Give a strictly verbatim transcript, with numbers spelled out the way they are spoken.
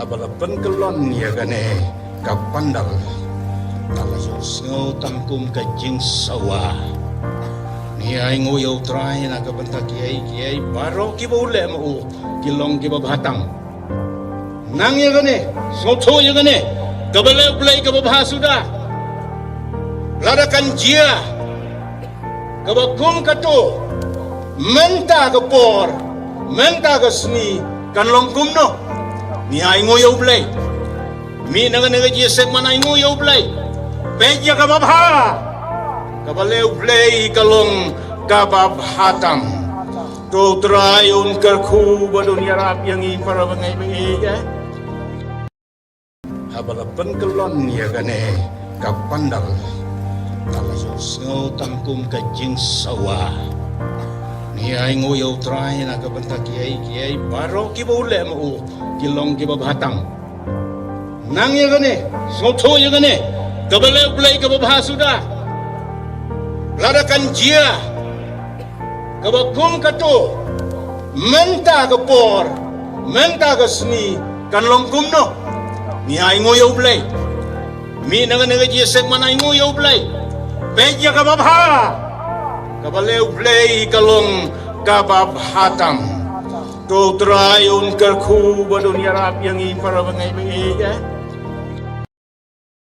Haba la pynkyllon ïa kane ka pandal, la la ïohsngew tang kum ka jingsawa. Ngi ainguh ïa U Trai na ka bynta kiei kiei baroh kiba u leh ma u ki long kiba bha tam. Nang ïa kane, sngewthuh ïa kane, kaba leh U Blei kaba bha suda. Lada kan jia kaba kum kato, mynta ka por, mynta ka sngi kan long kumno? Ngi ainguh ïa U Blei. Mih na kane ka jingïaseng ban ainguh ïa U Blei. Peit ïa kaba bha. Kaba leh U Blei ka long kaba bha tam. To U Trai un kyrkhu bad un ïarap ïa ngi para bangeit ba ïeit, eh. Haba la pynkyllon ïa kane ka pandal, la la ïohsngew tang kum ka jingsawa. Ngi ainguh ïa U Trai na ka bynta kiei kiei baroh kiba u leh ma u ki long kiba bha tam. Nang ïa kane, sngewthuh ïa kane, kaba leh U Blei kaba bha suda. Lada kan jia kaba kum kato, mynta ka por, mynta ka sngi kan long kumno? Ngi ainguh ïa U Blei. Mih na kane ka jingïaseng ban ainguh ïa U Blei. Peit ïa kaba bha. Kaba leh U Blei ka long kaba bha tam. To U Trai un kyrkhu bad un ïarap ïa ngi para bangeit ba ïeit, eh.